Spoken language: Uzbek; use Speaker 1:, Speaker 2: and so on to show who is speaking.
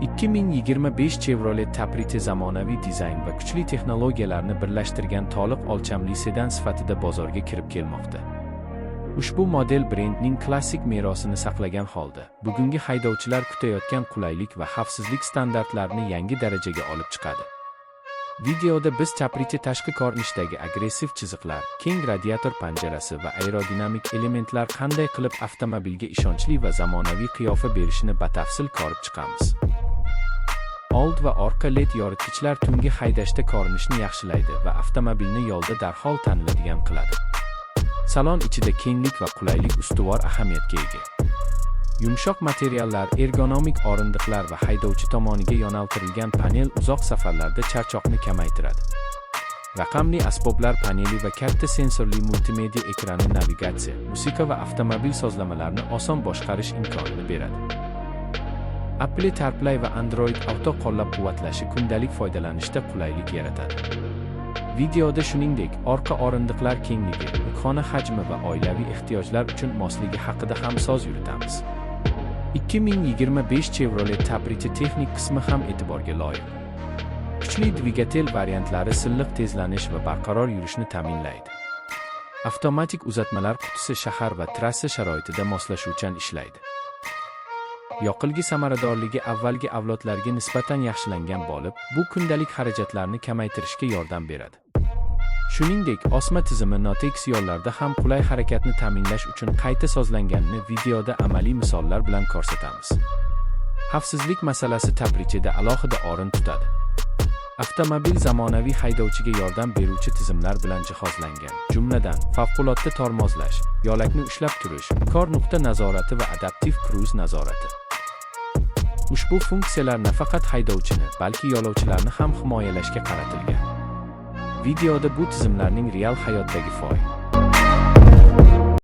Speaker 1: 2025 Chevrolet Caprice zamonaviy dizayn va kuchli texnologiyalarni birlashtirgan to'liq o'lchamli sedan sifatida bozorga kirib kelmoqda. Ushbu model brendning klassik merosini saqlagan holda, bugungi haydovchilar kutayotgan qulaylik va xavfsizlik standartlarini yangi darajaga olib chiqadi. Videoda biz Caprice tashqi ko'rinishidagi agressiv chiziqlar, keng radiator panjarasi va aerodinamik elementlar qanday qilib avtomobilga ishonchli va zamonaviy qiyofa berishini batafsil ko'rib chiqamiz. Old va orqa LED yoritgichlar tungi haydashda ko'rinishni yaxshilaydi va avtomobilni yo'lda darhol taniladigan qiladi. Salon ichida kenglik va qulaylik ustuvor ahamiyatga ega. Yumshoq materiallar, ergonomik o'rindiqlar va haydovchi tomoniga yo'naltirilgan panel uzoq safarlarda charchoqni kamaytiradi. Raqamli asboblar paneli va katta sensorli multimedia ekrani navigatsiya, musiqa va avtomobil sozlamalarini oson boshqarish imkonini beradi. Apple CarPlay va Android Auto qo'llab-quvvatlashi kundalik foydalanishda qulaylik yaratadi. Videoda shuningdek, orqa o'rindiqlar kengligi, yukxona hajmi va oilaviy ehtiyojlar uchun mosligi haqida ham so'z yuritamiz. 2025 Chevrolet Caprice texnik qismi ham e'tiborga loyiq. Kuchli dvigatel variantlari silliq tezlanish va barqaror yurishni ta'minlaydi. Avtomatik uzatmalar qutisi shahar va trassa sharoitida moslashuvchan ishlaydi. Yoqilg'i samaradorligi avvalgi avlodlarga nisbatan yaxshilangan bo'lib, bu kundalik xarajatlarni kamaytirishga yordam beradi. Shuningdek, osma tizimi notekis yo'llarda ham qulay harakatni ta'minlash uchun qayta sozlanganini videoda amaliy misollar bilan ko'rsatamiz. Xavfsizlik masalasi Capriceda alohida o'rin tutadi. Avtomobil zamonaviy haydovchiga yordam beruvchi tizimlar bilan jihozlangan. Jumladan, favqulodda tormozlash, yo'lakni ushlab turish, kor nuqta nazorati va adaptiv kruz nazorati. Ushbu funksiyalar nafaqat haydovchini, balki yo'lovchilarni ham himoyalashga qaratilgan. Videoda bu tizimlarning real hayotdagi foy